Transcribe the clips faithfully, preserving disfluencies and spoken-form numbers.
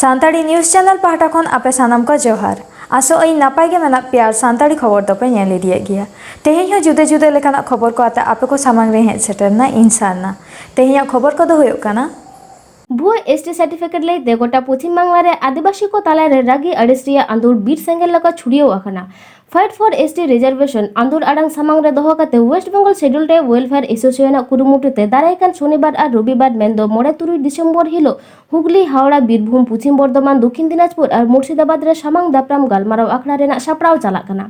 Santali news channel ᱯᱟᱦᱴᱟ ᱠᱷᱚᱱ ᱟᱯᱮ ᱥᱟᱱᱟᱢ ᱠᱚ ᱡᱚᱦᱟᱨ᱾ ᱟᱥᱚᱜ ᱟᱹᱧ ᱱᱟᱯᱟᱭ ᱜᱮ ᱢᱮᱱᱟᱜ ᱯᱮᱭᱟ ᱟᱨ ᱥᱟᱱᱛᱟᱲᱤ ᱠᱷᱚᱵᱚᱨ ᱫᱚᱯᱮ ᱧᱮᱞ ᱤᱫᱤᱭᱮᱫ ᱜᱮᱭᱟ᱾ ᱛᱮᱦᱮᱧ ᱦᱚᱸ ᱡᱩᱫᱟᱹ ᱡᱩᱫᱟᱹ ᱞᱮᱠᱟᱱᱟᱜ ᱠᱷᱚᱵᱚᱨ ᱠᱚ ᱟᱛᱮ ᱟᱯᱮ ᱠᱚ ᱥᱟᱢᱟᱝ ᱨᱮ ᱦᱮᱡ ᱥᱮᱴᱮᱨ ᱮᱱᱟ ᱤᱧ ᱥᱟᱨᱱᱟ᱾ ᱛᱮᱦᱮᱧᱟᱜ ᱠᱷᱚᱵᱚᱨ ᱠᱚᱫᱚ ᱦᱩᱭᱩᱜ ᱠᱟᱱᱟ, ᱵᱷᱩᱣᱟᱹ ᱮᱥ ᱴᱤ ᱥᱟᱨᱴᱤᱯᱷᱤᱠᱮᱴ ᱞᱟᱹᱭᱛᱮ ᱜᱚᱴᱟ ᱯᱚᱪᱷᱤᱢ ᱵᱟᱝᱞᱟ ᱨᱮ ᱟᱹᱫᱤᱵᱟᱹᱥᱤ ᱠᱚ ᱛᱟᱞᱟᱨᱮ ᱨᱟᱹᱜᱤ ᱟᱹᱲᱤᱥ ᱨᱮᱭᱟᱜ ᱟᱸᱫᱳᱲ ᱵᱤᱨ ᱥᱮᱸᱜᱮᱞ ᱞᱮᱠᱟ ᱪᱷᱩᱲᱭᱟᱹᱣ ᱟᱠᱟᱱᱟ᱾ Fight for S T Reservation ᱟᱸᱫᱳᱲ ᱟᱲᱟᱝ ᱥᱟᱢᱟᱝ ᱨᱮ ᱫᱚᱦᱚ ᱠᱟᱛᱮ West Bengal Schedule Tribe Welfare Association ᱟᱜ ᱠᱩᱨᱩᱢᱩᱴᱩ ᱛᱮ ᱫᱟᱨᱟᱭ ᱠᱟᱱ ᱥᱚᱱᱤᱵᱟᱨ ᱟᱨ ᱨᱚᱵᱤᱵᱟᱨ ᱢᱮᱱᱫᱚ ᱢᱚᱬᱮ ᱛᱩᱨᱩᱭ ᱰᱤᱥᱮᱢᱵᱚᱨ ᱦᱤᱞᱳᱜ ᱦᱩᱜᱽᱞᱤ, ᱦᱟᱣᱲᱟ, ᱵᱤᱨᱵᱷᱩᱢ, ᱯᱚᱪᱷᱤᱢ ᱵᱚᱨᱫᱷᱚᱢᱟᱱ, ᱫᱚᱠᱷᱤᱱ ᱫᱤᱱᱟᱡᱽᱯᱩᱨ ᱟᱨ ᱢᱩᱨᱥᱤᱫᱟᱵᱟᱫᱽ ᱨᱮ ᱥᱟᱢᱟᱝ ᱫᱟᱯᱨᱟᱢ ᱜᱟᱞᱢᱟᱨᱟᱣ ᱟᱠᱷᱲᱟ ᱨᱮᱱᱟᱜ ᱥᱟᱯᱲᱟᱣ ᱪᱟᱞᱟᱜ ᱠᱟᱱᱟ᱾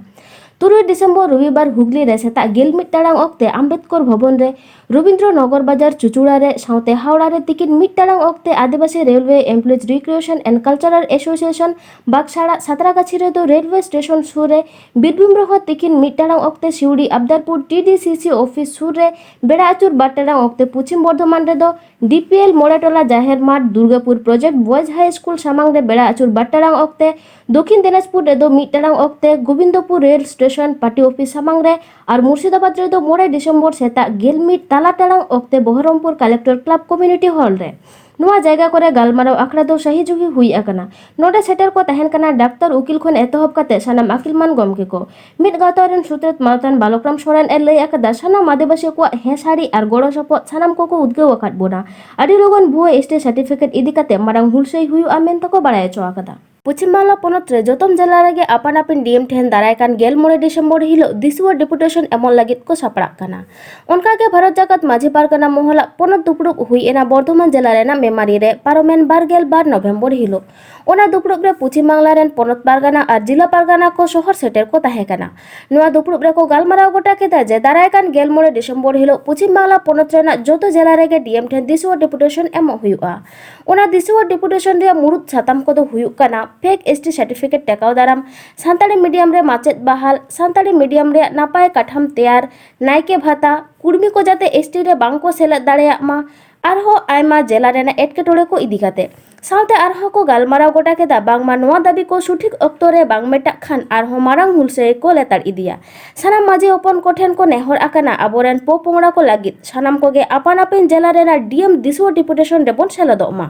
ᱛᱩᱨᱩᱭ ᱰᱤᱥᱮᱢᱵᱚᱨ ᱨᱚᱵᱤᱵᱟᱨ ᱦᱩᱜᱽᱞᱤ ᱨᱮ ᱥᱮᱛᱟᱜ ᱜᱮᱞ ᱢᱤᱫ ᱴᱟᱲᱟᱝ ᱚᱠᱛᱮ ᱟᱢᱵᱮᱫᱽᱠᱚᱨ ᱵᱷᱚᱵᱚᱱ ᱨᱮ ᱨᱚᱵᱤᱱᱫᱨᱚ ᱱᱚᱜᱚᱨ ᱵᱟᱡᱟᱨ ᱪᱩᱪᱩᱲᱟ ᱨᱮ, ᱥᱟᱶᱛᱮ ᱦᱟᱣᱲᱟ ᱨᱮ ᱛᱤᱠᱤᱱ ᱢᱤᱫ ᱴᱟᱲᱟᱝ ᱚᱠᱛᱮ ᱟᱹᱫᱤᱵᱟᱹᱥᱤ Railway Employees Recreation and Cultural Association ᱵᱟᱠᱥᱟᱲᱟ ᱥᱟᱛᱨᱟᱜᱟᱪᱷᱤ ᱨᱮᱫᱚ ᱨᱮᱞᱣᱮ ᱥᱴᱮᱥᱚᱱ ᱥᱩᱨ ᱨᱮ, ᱵᱤᱨᱵᱷᱩᱢ ᱨᱮᱦᱚᱸ ᱛᱤᱠᱤᱱ ᱢᱤᱫ ᱴᱟᱲᱟᱝ ᱚᱠᱛᱮ Siuri Abdarpur T D C C office ᱥᱩᱨ ᱨᱮ, ᱵᱮᱲᱟ ᱟᱹᱪᱩᱨ ᱵᱟᱨ ᱴᱟᱲᱟᱝ ᱚᱠᱛᱮ ᱯᱚᱪᱷᱤᱢ ᱵᱚᱨᱫᱷᱚᱢᱟᱱ ᱨᱮᱫᱚ D P L ᱢᱚᱬᱮ ᱴᱚᱞᱟ ᱡᱟᱦᱮᱨ ᱢᱟᱴ, Durgapur Project Boys High School ᱥᱟᱢᱟᱝ ᱨᱮ ᱵᱮᱲᱟ ᱟᱹᱪᱩᱨ ᱵᱟᱨ ᱴᱟᱲᱟᱝ ᱚᱠᱛᱮ, ᱫᱚᱠᱷᱤᱱ ᱫᱤᱱᱟᱡᱽᱯᱩᱨ ᱨᱮᱫᱚ ᱢᱤᱫ ᱴᱟᱲᱟᱝ ᱚᱠᱛᱮ ᱜᱳᱵᱤᱱᱫᱚᱯᱩᱨ ᱨᱮᱞ ᱥᱴᱮᱥᱚᱱ ᱯᱟᱨᱴᱤ ᱚᱯᱷᱤᱥ ᱥᱟᱢᱟᱝ ᱨᱮ ᱟᱨ ᱢᱩᱨᱥᱤᱫᱟᱵᱟᱫᱽ ᱨᱮᱫᱚ ᱢᱚᱬᱮ ᱰᱤᱥᱮᱢᱵᱚᱨ ᱥᱮᱛᱟᱜ ᱜᱮᱞ ᱢᱤᱫ ᱛᱟᱞᱟ ᱴᱟᱲᱟᱝ ᱚᱠᱛᱮ Baharampur collector club community hall ᱨᱮ᱾ ᱱᱚᱣᱟ ᱡᱟᱭᱜᱟ ᱠᱚᱨᱮ ᱜᱟᱞᱢᱟᱨᱟᱣ ᱟᱠᱷᱲᱟ ᱫᱚ ᱥᱟᱹᱦᱤ ᱡᱩᱦᱤ ᱦᱩᱭ ᱟᱠᱟᱱᱟ᱾ ᱱᱚᱰᱮ ᱥᱮᱴᱮᱨ ᱠᱚ ᱛᱟᱦᱮᱸᱱ ᱠᱟᱱᱟ ᱰᱟᱠᱛᱟᱨ, ᱩᱠᱤᱞ ᱠᱷᱚᱱ ᱮᱛᱚᱦᱚᱵ ᱠᱟᱛᱮ ᱥᱟᱱᱟᱢ ᱟᱹᱠᱤᱞᱢᱟᱱ ᱜᱚᱢᱠᱮ ᱠᱚ᱾ ᱢᱤᱫ ᱜᱟᱶᱛᱟ ᱨᱮᱱ ᱥᱩᱛᱨᱮᱛ ᱢᱟᱱᱚᱛᱟᱱ ᱵᱟᱞᱚᱠᱨᱟᱢ ᱥᱚᱨᱮᱱ ᱮ ᱞᱟᱹᱭ ᱟᱠᱟᱫᱟ, ᱥᱟᱱᱟᱢ ᱟᱹᱫᱤᱵᱟᱹᱥᱤ ᱠᱚᱣᱟᱜ ᱦᱮᱸ ᱥᱟᱹᱨᱤ ᱟᱨ ᱜᱚᱲᱚ ᱥᱚᱯᱚᱦᱚᱫ ᱥᱟᱱᱟᱢ ᱠᱚᱠᱚ ᱩᱫᱽᱜᱟᱹᱣ ᱟᱠᱟᱫ ᱵᱚᱱᱟ᱾ ᱟᱹᱰᱤ ᱞᱚᱜᱚᱱ ᱵᱷᱩᱣᱟᱹ S T ᱥᱟᱨᱴᱤᱯᱷᱤᱠᱮᱴ ᱤᱫᱤ ᱠᱟᱛᱮ ᱢᱟᱨᱟᱝ ᱦᱩᱞᱥᱟᱹᱭ ᱦᱩᱭᱩᱜᱼᱟ ᱢᱮᱱᱛᱮ ᱠᱚ ᱵᱟᱲᱟᱭ ᱦᱚᱪᱚ ᱟᱠᱟᱫᱟ᱾ ᱯᱚᱪᱷᱤᱢ ᱵᱟᱝᱞᱟ ᱯᱚᱱᱚᱛ ᱨᱮ ᱡᱚᱛᱚᱢ ᱡᱮᱞᱟ ᱨᱮᱜᱮ ᱟᱯᱟᱱ ᱟᱹᱯᱤᱱ D M ᱴᱷᱮᱱ ᱫᱟᱨᱟᱭ ᱠᱟᱱ ᱜᱮᱞ ᱢᱚᱬᱮ ᱰᱤᱥᱮᱢᱵᱚᱨ ᱦᱤᱞᱳᱜ ᱫᱤᱥᱩᱣᱟᱹ ᱰᱮᱯᱩᱴᱮᱥᱚᱱ ᱮᱢᱚᱜ ᱞᱟᱹᱜᱤᱫ ᱠᱚ ᱥᱟᱯᱲᱟᱜ ᱠᱟᱱᱟ᱾ ᱚᱱᱠᱟ ᱜᱮ ᱵᱷᱟᱨᱚᱛ ᱡᱟᱠᱟᱛ ᱢᱟᱹᱡᱷᱤ ᱯᱟᱨᱜᱟᱱᱟ ᱢᱚᱦᱚᱞᱟᱜ ᱯᱚᱱᱚᱛ ᱫᱩᱯᱲᱩᱵ ᱦᱩᱭ ᱮᱱᱟ ᱵᱚᱨᱫᱷᱚᱢᱟᱱ ᱡᱮᱞᱟ ᱨᱮᱱᱟᱜ ᱢᱮᱢᱟᱨᱤ ᱨᱮ ᱯᱟᱨᱚᱢᱮᱱ ᱵᱟᱨ ᱜᱮᱞ ᱵᱟᱨ ᱱᱚᱵᱷᱮᱢᱵᱚᱨ ᱦᱤᱞᱳᱜ᱾ ᱚᱱᱟ ᱫᱩᱯᱲᱩᱵ ᱨᱮ ᱯᱚᱪᱷᱤᱢ ᱵᱟᱝᱞᱟ ᱨᱮᱱ ᱯᱚᱱᱚᱛ ᱯᱟᱨᱜᱟᱱᱟ ᱟᱨ ᱡᱤᱞᱟ ᱯᱟᱨᱜᱟᱱᱟ ᱠᱚ ᱥᱚᱦᱚᱨ ᱥᱮᱴᱮᱨ ᱠᱚ ᱛᱟᱦᱮᱸ ᱠᱟᱱᱟ᱾ ᱱᱚᱣᱟ ᱫᱩᱯᱲᱩᱵ ᱨᱮᱠᱚ ᱜᱟᱞᱢᱟᱨᱟᱣ ᱜᱚᱴᱟ ᱠᱮᱫᱟ ᱡᱮ ᱫᱟᱨᱟᱭ ᱠᱟᱱ ᱜᱮᱞ ᱢᱚᱬᱮ ᱰᱤᱥᱮᱢᱵᱚᱨ ᱦᱤᱞᱳᱜ ᱯᱚᱪᱷᱤᱢ ᱵᱟᱝᱞᱟ ᱯᱚᱱᱚᱛ ᱨᱮᱱᱟᱜ ᱡᱚᱛᱚ ᱡᱮᱞᱟ ᱨᱮᱜᱮ D M ᱴᱷᱮᱱ ᱫᱤᱥᱩᱣᱟᱹ ᱰᱮᱯᱩᱴᱮᱥᱚᱱ ᱮᱢᱚᱜ ᱦᱩᱭᱩᱜᱼᱟ᱾ ᱚᱱᱟ ᱫᱤᱥᱩᱣᱟᱹ ᱰᱮᱯᱩᱴᱮᱥᱚᱱ ᱨᱮᱭᱟᱜ ᱢᱩᱲᱩᱫ ᱥᱟᱛᱟᱢ ᱠᱚᱫᱚ ᱦᱩᱭᱩᱜ ᱠᱟᱱᱟ ᱯᱷᱮᱠ S T ᱥᱟᱨᱴᱤᱯᱷᱤᱠᱮᱴ ᱴᱮᱠᱟᱣ ᱫᱟᱨᱟᱢ, ᱥᱟᱱᱛᱟᱲᱤ ᱢᱤᱰᱤᱭᱟᱢ ᱨᱮ ᱢᱟᱪᱮᱫ ᱵᱟᱦᱟᱞ, ᱥᱟᱱᱛᱟᱲᱤ ᱢᱤᱰᱤᱭᱟᱢ ᱨᱮᱭᱟᱜ ᱱᱟᱯᱟᱭ ᱠᱟᱴᱷᱟᱢ ᱛᱮᱭᱟᱨ, ᱱᱟᱭᱠᱮ ᱵᱷᱟᱛᱟ, ᱠᱩᱲᱢᱤ ᱠᱚ ᱡᱟᱛᱮ S T ᱨᱮ ᱵᱟᱝ ᱠᱚ ᱥᱮᱞᱮᱫ ᱫᱟᱲᱮᱭᱟᱜ ᱢᱟ, ᱟᱨᱦᱚᱸ ᱟᱭᱢᱟ ᱡᱮᱞᱟ ᱨᱮᱱᱟᱜ ᱮᱴᱠᱮᱴᱚᱬᱮ ᱠᱚ ᱤᱫᱤ ᱠᱟᱛᱮ᱾ ᱥᱟᱶᱛᱮ ᱟᱨᱦᱚᱸ ᱠᱚ ᱜᱟᱞᱢᱟᱨᱟᱣ ᱜᱚᱴᱟ ᱠᱮᱫᱟ ᱵᱟᱝᱢᱟ ᱱᱚᱣᱟ ᱫᱟᱹᱵᱤ ᱠᱚ ᱥᱚᱴᱷᱤᱠ ᱚᱠᱛᱚ ᱨᱮ ᱵᱟᱝ ᱢᱮᱴᱟᱜ ᱠᱷᱟᱱ ᱟᱨᱦᱚᱸ ᱢᱟᱨᱟᱝ ᱦᱩᱞᱥᱟᱹᱭ ᱠᱚ ᱞᱮᱛᱟᱲ ᱤᱫᱤᱭᱟ᱾ ᱥᱟᱱᱟᱢ ᱢᱟᱹᱡᱷᱤ ᱦᱚᱯᱚᱱ ᱠᱚᱴᱷᱮᱱ ᱠᱚ ᱱᱮᱦᱚᱨ ᱟᱠᱟᱱᱟ ᱟᱵᱚᱨᱮᱱ ᱯᱚᱯᱚᱝᱲᱟ ᱠᱚ ᱞᱟᱹᱜᱤᱫ ᱥᱟᱱᱟᱢ ᱠᱚᱜᱮ ᱟᱯᱟᱱ ᱟᱹᱯᱤᱱ ᱡᱮᱞᱟ ᱨᱮᱱᱟᱜ D M ᱫᱤᱥᱩᱣᱟᱹ ᱰᱮᱯᱩᱴᱮᱥᱚᱱ ᱨᱮᱵᱚᱱ ᱥᱮᱞᱮᱫᱚᱜ ᱢᱟ᱾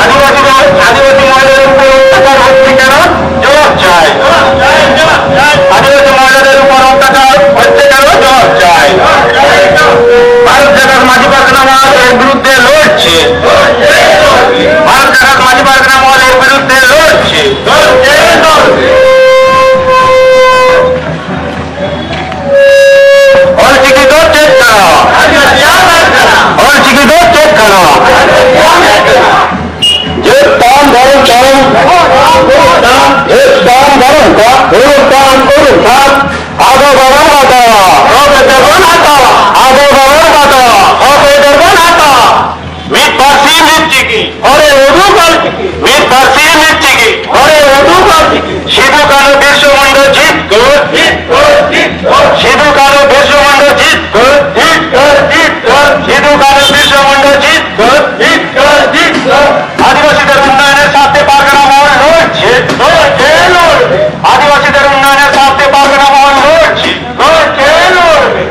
আদিবাসীদের, আদিবাসী মহিলাদের উপর অত্যাচার হচ্ছে কেন? জবাব চাই। আদিবাসী মহিলাদের উপর অত্যাচার হচ্ছে কেন? জবাব চাই। ভারত সরকার মাঝি পারগানা মহল এর বিরুদ্ধে লড়ছে। ভারত সরকার মাঝি পারগানা মহল এর বিরুদ্ধে লড়ছে। ᱚᱞᱪᱤᱠᱤ ᱫᱚ ᱪᱮᱫ ᱠᱟᱱᱟ? ᱚᱞᱪᱤᱠᱤ ᱫᱚ ᱪᱮᱫ ᱠᱟᱱᱟ? ᱡᱟᱹᱛ ᱫᱷᱚᱨᱚᱢ ᱪᱚᱞ᱾ ᱡᱟᱹᱛ ᱫᱷᱚᱨᱚᱢ ᱫᱩᱲᱩᱵ ᱛᱟᱢ ᱫᱩᱲᱩᱵ ᱛᱟᱢ, ᱟᱫᱚ ᱵᱟᱵᱚᱱ ᱵᱟᱛᱟᱣᱟ, ᱦᱚᱠ ᱟᱹᱭᱫᱟᱹᱨ ᱵᱚᱱ ᱦᱟᱛᱟᱣᱟ᱾ ᱟᱫᱚ ᱵᱟᱵᱚᱱ ᱵᱟᱛᱟᱣᱟ, ᱦᱚᱠ ᱟᱹᱭᱫᱟᱹᱨ ᱵᱚᱱ ᱦᱟᱛᱟᱣᱟ᱾ ᱢᱤᱫ ᱯᱟᱹᱨᱥᱤ ᱢᱤᱫ ᱪᱤᱠᱤ, ᱦᱚᱨᱮ ᱩᱫᱩᱜ ᱚᱞ ᱪᱤᱠᱤ᱾ ᱢᱤᱫ ᱯᱟᱹᱨᱥᱤ ᱢᱤᱫ ᱪᱤᱠᱤ, ᱦᱚᱨᱮ ᱩᱫᱩᱜ ᱚᱞ ᱪᱤᱠᱤ᱾ ᱥᱤᱫᱩ ᱠᱟᱹᱱᱦᱩ ᱵᱤᱨᱥᱟ ᱢᱩᱱᱰᱟ ᱡᱤᱛᱠᱟᱹᱨ, ᱡᱤᱛᱠᱟᱹᱨ, ᱡᱤᱛᱠᱟᱹᱨ᱾ ᱥᱤᱫᱩ ᱠᱟᱹᱱᱦᱩ ᱵᱤᱨᱥᱟ ᱢᱩᱱᱰᱟ ᱡᱤᱛᱠᱟᱹᱨ, ᱡᱤᱛᱠᱟᱹᱨ, ᱡᱤᱛᱠᱟᱹᱨ᱾ ᱥᱤᱫᱩ ᱠᱟᱹᱱᱦᱩ ᱵᱤᱨᱥᱟ ᱢᱩᱱᱰᱟ ᱡᱤᱛᱠᱟᱹᱨ, ᱡᱤᱛᱠᱟᱹᱨ, ᱡᱤᱛᱠᱟᱹᱨ᱾ ᱟᱹᱫᱤᱵᱟᱹᱥᱤ ᱫᱷᱚᱨᱢ ᱩᱱᱱᱚᱭᱚᱱ ᱥᱟᱶᱛᱮ ᱯᱟᱨᱜᱟᱱᱟ ᱢᱚᱦᱚᱞ ᱞᱚᱲ ᱡᱤᱛ, ᱞᱚᱲ ᱡᱤᱛ, ᱞᱚᱲ ᱡᱤᱛ᱾ ᱟᱹᱫᱤᱵᱟᱹᱥᱤ ᱫᱷᱚᱨᱢ ᱩᱱᱱᱚᱭᱚᱱ ᱥᱟᱶᱛᱮ ᱯᱟᱨᱜᱟᱱᱟ ᱢᱚᱦᱚᱞ ᱞᱚᱲ ᱡᱤᱛ, ᱞᱚᱲ ᱡᱤᱛ, ᱞᱚᱲ ᱡᱤᱛ᱾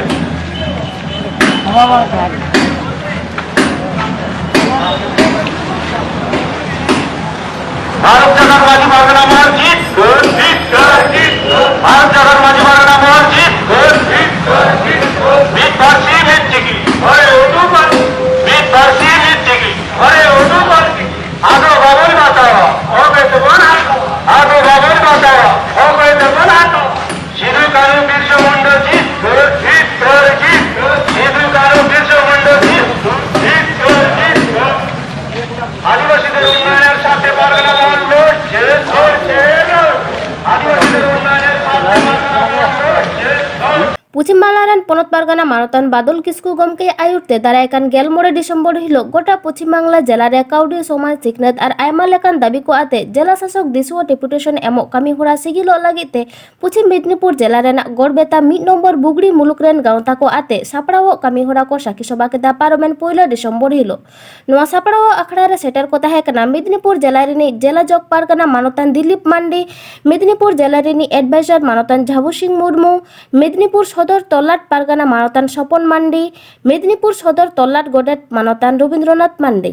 ᱵᱷᱟᱨᱚᱛ ᱡᱟᱠᱟᱛ ᱢᱟᱹᱡᱷᱤ ᱯᱟᱨᱜᱟᱱᱟ ᱢᱚᱦᱚᱞ ᱡᱤᱛᱠᱟᱹᱨ, ᱡᱤᱛᱠᱟᱹᱨ, ᱡᱤᱛᱠᱟᱹᱨ᱾ ᱵᱷᱟᱨᱚᱛ ᱡᱟᱠᱟᱛ ᱢᱟᱹᱡᱷᱤ ᱯᱟᱨᱜᱟᱱᱟ ᱢᱚᱦᱚᱞ ᱡᱤᱛᱠᱟᱹᱨ, ᱡᱤᱛᱠᱟᱹᱨ, ᱡᱤᱛᱠᱟᱹᱨ᱾ ᱢᱤᱫ ᱯᱟᱹᱨᱥᱤ ᱢᱤᱫ ᱪᱤᱠᱤ, ᱦᱚᱨᱮ ᱩᱫᱩᱜ ᱚᱞ ᱪᱤᱠᱤ᱾ ᱢᱤᱫ ᱯᱟᱹᱨᱥᱤ ᱢᱤᱫ ᱪᱤᱠᱤ, ᱦᱚᱨᱮ ᱩᱫᱩᱜ ᱚᱞ ᱪᱤᱠᱤ᱾ ᱟᱫᱚ ᱵᱟᱵᱚᱱ ᱵᱟᱛᱟᱣᱟ, ᱦᱚᱠ ᱟᱹᱭᱫᱟᱹᱨ ᱵᱚᱱ ᱦᱟᱛᱟᱣᱟ᱾ ᱟᱫᱚ ᱵᱟᱵᱚᱱ ᱵᱟᱛᱟᱣᱟ, ᱦᱚᱠ ᱟᱹᱭᱫᱟᱹᱨ ᱵᱚᱱ ᱦᱟᱛᱟᱣᱟ᱾ ᱥᱤᱫᱩ ᱠᱟᱹᱱᱦᱩ ᱵᱤᱨᱥᱟ ᱢᱩᱱᱰᱟ ᱡᱤᱛᱠᱟᱹᱨ, ᱡᱤᱛᱠᱟᱹᱨ, ᱡᱤᱛᱠᱟᱹᱨ᱾ ᱥᱤᱫᱩ ᱠᱟᱹᱱᱦᱩ ᱵᱤᱨᱥᱟ ᱢᱩᱱᱰᱟ ᱡᱤᱛᱠᱟᱹᱨ, ᱡᱤᱛᱠᱟᱹᱨ, ᱡᱤᱛᱠᱟᱹᱨ᱾ ᱟᱹᱫᱤᱵᱟᱹᱥᱤ ᱫᱷᱚᱨᱢ ᱩᱱᱱᱚᱭᱚᱱ ᱥᱟᱶᱛᱮ ᱯᱟᱨᱜᱟᱱᱟ ᱢᱚᱦᱚᱞ ᱞᱚᱲ ᱡᱤᱛᱠᱟᱹᱨ, ᱡᱤᱛᱠᱟᱹᱨ᱾ ᱟᱹᱫᱤᱵᱟᱹᱥᱤ ᱫᱷᱚᱨᱢ ᱩᱱᱱᱚᱭᱚᱱ ᱥᱟᱶᱛᱮ ᱯᱟᱨᱜᱟᱱᱟ ᱢᱚᱦᱚᱞ ᱞᱚᱲ ᱡᱤᱛᱠᱟᱹᱨ᱾ ᱯᱚᱪᱷᱤᱢ ᱵᱟᱝᱞᱟ ᱨᱮᱱ ᱯᱚᱱᱚᱛ ᱯᱟᱨᱜᱟᱱᱟ ᱢᱟᱱᱚᱛᱟᱱ ᱵᱟᱫᱚᱞ ᱠᱤᱥᱠᱩ ᱜᱚᱢᱠᱮᱭᱟᱜ ᱟᱭᱩᱨ ᱛᱮ ᱫᱟᱨᱟᱭ ᱠᱟᱱ ᱜᱮᱞ ᱢᱚᱬᱮ ᱰᱤᱥᱮᱢᱵᱚᱨ ᱦᱤᱞᱚᱜ ᱜᱚᱴᱟ ᱯᱚᱪᱷᱤᱢ ᱵᱟᱝᱞᱟ ᱡᱮᱞᱟ ᱨᱮ ᱠᱟᱹᱣᱰᱤ, ᱥᱚᱢᱟᱡᱽ, ᱥᱤᱠᱷᱱᱟᱹᱛ ᱟᱨ ᱟᱭᱢᱟ ᱞᱮᱠᱟᱱ ᱫᱟᱹᱵᱤ ᱠᱚ ᱟᱛᱮ ᱡᱮᱞᱟ ᱥᱟᱥᱚᱠ ᱫᱤᱥᱩᱣᱟᱹ ᱰᱮᱯᱩᱴᱮᱥᱚᱱ ᱮᱢᱚᱜ ᱠᱟᱹᱢᱤ ᱦᱚᱨᱟ ᱥᱤᱜᱤᱞᱚᱜ ᱞᱟᱹᱜᱤᱫ ᱛᱮ ᱯᱚᱪᱷᱤᱢ ᱢᱮᱫᱽᱱᱤᱯᱩᱨ ᱡᱮᱞᱟ ᱨᱮᱱᱟᱜ ᱜᱚᱲᱵᱮᱛᱟ ᱢᱤᱫ ᱱᱚᱢᱵᱚᱨ ᱵᱩᱜᱽᱲᱤ ᱢᱩᱞᱩᱠ ᱨᱮᱱ ᱜᱟᱶᱛᱟ ᱠᱚ ᱟᱛᱮ ᱥᱟᱯᱲᱟᱣᱚᱜ ᱠᱟᱹᱢᱤ ᱦᱚᱨᱟ ᱠᱚ ᱥᱟᱹᱠᱷᱤ ᱥᱚᱵᱷᱟ ᱠᱮᱫᱟ ᱯᱟᱨᱚᱢᱮᱱ ᱯᱩᱭᱞᱟᱹ ᱰᱤᱥᱮᱢᱵᱚᱨ ᱦᱤᱞᱚᱜ᱾ ᱱᱚᱣᱟ ᱥᱟᱯᱲᱟᱣ ᱟᱠᱷᱲᱟ ᱨᱮ ᱥᱮᱴᱮᱨ ᱠᱚ ᱛᱟᱦᱮᱸ ᱠᱟᱱᱟ ᱢᱮᱫᱽᱱᱤᱯᱩᱨ ᱡᱮᱞᱟ ᱨᱤᱱᱤᱡ ᱡᱮᱞᱟ ᱡᱚᱜᱽ ᱯᱟᱨᱜᱟᱱᱟ ᱢᱟᱱᱚᱛᱟᱱ ᱫᱤᱞᱤᱯ ᱢᱟᱱᱰᱤ, ᱢᱮᱫᱽᱱᱤᱯᱩᱨ ᱡᱮᱞᱟ ᱨᱤᱱᱤᱡ ᱮᱰᱵᱟᱭᱡᱟᱨ ᱢᱟᱱᱚᱛᱟᱱ ᱡᱷᱟᱵᱩ ᱥᱤᱝ ᱢᱩᱨᱢᱩ, ᱢᱮᱫᱽᱱᱤᱯᱩᱨ ᱥᱚᱫᱚᱨ ᱛᱚᱞᱞᱟᱴ ᱯᱟᱨᱜᱟᱱᱟ ᱢᱟᱱᱚᱛᱟᱱ ᱥᱚᱯᱚᱱ ᱢᱟᱱᱰᱤ, ᱢᱮᱫᱽᱱᱤᱯᱩᱨ ᱥᱚᱫᱚᱨ ᱛᱚᱞᱞᱟᱴ ᱜᱚᱰᱮᱛ ᱢᱟᱱᱚᱛᱟᱱ ᱨᱚᱵᱤᱱᱫᱨᱚᱱᱟᱛᱷ ᱢᱟᱱᱰᱤ᱾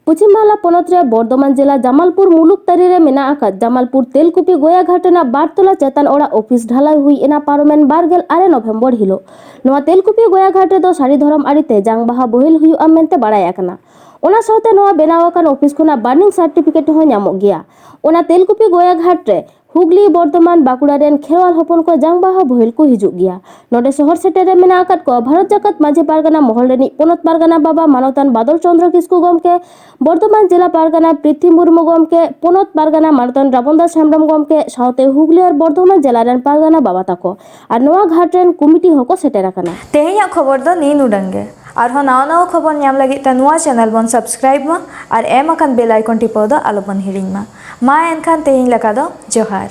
ᱯᱚᱪᱷᱤᱢ ᱵᱟᱝᱞᱟ ᱯᱚᱱᱚᱛ ᱨᱮ ᱵᱚᱨᱫᱷᱚᱢᱟᱱ ᱡᱮᱞᱟ ᱡᱟᱢᱟᱞᱯᱩᱨ ᱢᱩᱞᱩᱠ ᱛᱟᱹᱨᱤ ᱨᱮ ᱢᱮᱱᱟᱜ ᱟᱠᱟᱫ ᱡᱟᱢᱟᱞᱯᱩᱨ ᱛᱮᱞᱠᱩᱯᱤ ᱜᱚᱭᱟ ᱜᱷᱟᱴ ᱨᱮᱱᱟᱜ ᱵᱟᱨ ᱛᱚᱞᱟ ᱪᱮᱛᱟᱱ ᱚᱲᱟᱜ ᱚᱯᱷᱤᱥ ᱰᱷᱟᱞᱟᱭ ᱦᱩᱭ ᱮᱱᱟ ᱯᱟᱨᱚᱢᱮᱱ ᱵᱟᱨ ᱜᱮᱞ ᱟᱨᱮ ᱱᱚᱵᱷᱮᱢᱵᱚᱨ ᱦᱤᱞᱚᱜ᱾ ᱱᱚᱣᱟ ᱛᱮᱞᱠᱩᱯᱤ ᱜᱚᱭᱟ ᱜᱷᱟᱴ ᱨᱮᱫᱚ ᱥᱟᱹᱨᱤ ᱫᱷᱚᱨᱚᱢ ᱟᱹᱨᱤᱛᱮ ᱡᱟᱝ ᱵᱟᱦᱟ ᱵᱳᱦᱮᱞ ᱦᱩᱭᱩᱜᱼᱟ ᱢᱮᱱᱛᱮ ᱵᱟᱲᱟᱭ ᱟᱠᱟᱱᱟ᱾ ᱚᱱᱟ ᱥᱟᱶᱛᱮ ᱱᱚᱣᱟ ᱵᱮᱱᱟᱣ ᱟᱠᱟᱱ ᱚᱯᱷᱤᱥ ᱠᱷᱚᱱᱟᱜ ᱵᱟᱨᱱᱤᱝ ᱥᱟᱨᱴᱤᱯᱷᱤᱠᱮᱴ ᱦᱚᱸ ᱧᱟᱢᱚᱜ ᱜᱮᱭᱟ᱾ ᱚᱱᱟ ᱛᱮᱞᱠᱩᱯᱤ ᱜᱚᱭᱟ ᱜᱷᱟᱴ ᱨᱮ ᱦᱩᱜᱽᱞᱤ, ᱵᱚᱨᱫᱷᱚᱢᱟᱱ, ᱵᱟᱸᱠᱩᱲᱟ ᱨᱮᱱ ᱠᱷᱮᱨᱣᱟᱞ ᱦᱚᱯᱚᱱ ᱠᱚ ᱡᱟᱝ ᱵᱟᱦᱟ ᱵᱳᱦᱮᱞ ᱠᱚ ᱦᱤᱡᱩᱜ ᱜᱮᱭᱟ᱾ ᱱᱚᱰᱮ ᱥᱚᱦᱚᱨ ᱥᱮᱴᱮᱨ ᱨᱮ ᱢᱮᱱᱟᱜ ᱟᱠᱟᱫ ᱠᱚᱣᱟ ᱵᱷᱟᱨᱚᱛ ᱡᱟᱠᱟᱛ ᱢᱟᱹᱡᱷᱤ ᱯᱟᱨᱜᱟᱱᱟ ᱢᱚᱦᱚᱞ ᱨᱤᱱᱤᱡ ᱯᱚᱱᱚᱛ ᱯᱟᱨᱜᱟᱱᱟ ᱵᱟᱵᱟ ᱢᱟᱱᱚᱛᱟᱱ ᱵᱟᱫᱚᱞ ᱪᱚᱸᱫᱽᱨᱚ ᱠᱤᱥᱠᱩ ᱜᱚᱢᱠᱮ, ᱵᱚᱨᱫᱷᱚᱢᱟᱱ ᱡᱮᱞᱟ ᱯᱟᱨᱜᱟᱱᱟ ᱯᱨᱤᱛᱷᱤ ᱢᱩᱨᱢᱩ ᱜᱚᱢᱠᱮ, ᱯᱚᱱᱚᱛ ᱯᱟᱨᱜᱟᱱᱟ ᱢᱟᱱᱚᱛᱟᱱ ᱨᱟᱵᱚᱱ ᱫᱟᱥ ᱦᱮᱢᱵᱽᱨᱚᱢ ᱜᱚᱢᱠᱮ ᱥᱟᱶᱛᱮ ᱦᱩᱜᱽᱞᱤ ᱟᱨ ᱵᱚᱨᱫᱷᱚᱢᱟᱱ ᱡᱮᱞᱟ ᱨᱮᱱ ᱯᱟᱨᱜᱟᱱᱟ ᱵᱟᱵᱟ ᱛᱟᱠᱚ ᱟᱨ ᱱᱚᱣᱟ ᱜᱷᱟᱴ ᱨᱮᱱ ᱠᱚᱢᱤᱴᱤ ᱦᱚᱸᱠᱚ ᱥᱮᱴᱮᱨ ᱟᱠᱟᱱᱟ᱾ ᱛᱮᱦᱮᱧᱟᱜ ᱠᱷᱚᱵᱚᱨ ᱫᱚ ᱱᱤᱱ ᱩᱰᱟᱹᱝ ᱜᱮ᱾ ᱟᱨᱦᱚᱸ ᱱᱟᱣᱟ ᱱᱟᱣᱟ ᱠᱷᱚᱵᱚᱨ ᱧᱟᱢ ᱞᱟᱹᱜᱤᱫ ᱛᱮ ᱱᱚᱣᱟ ᱪᱮᱱᱮᱞ ᱵᱚᱱ ᱥᱟᱵᱥᱠᱨᱟᱭᱤᱵ ᱢᱟ ᱟᱨ ᱮᱢ ᱟᱠᱟᱱ ᱵᱮᱞ ᱟᱭᱠᱚᱱ ᱴᱤᱯᱟᱹᱣ ᱫᱚ ᱟᱞᱚᱵᱚᱱ ᱦᱤᱲᱤᱧ ᱢᱟ᱾ ᱢᱟ ᱮᱱᱠᱷᱟᱱ ᱛᱮᱦᱮᱧ ᱞᱮᱠᱟ ᱫᱚ ᱡᱚᱦᱟᱨ᱾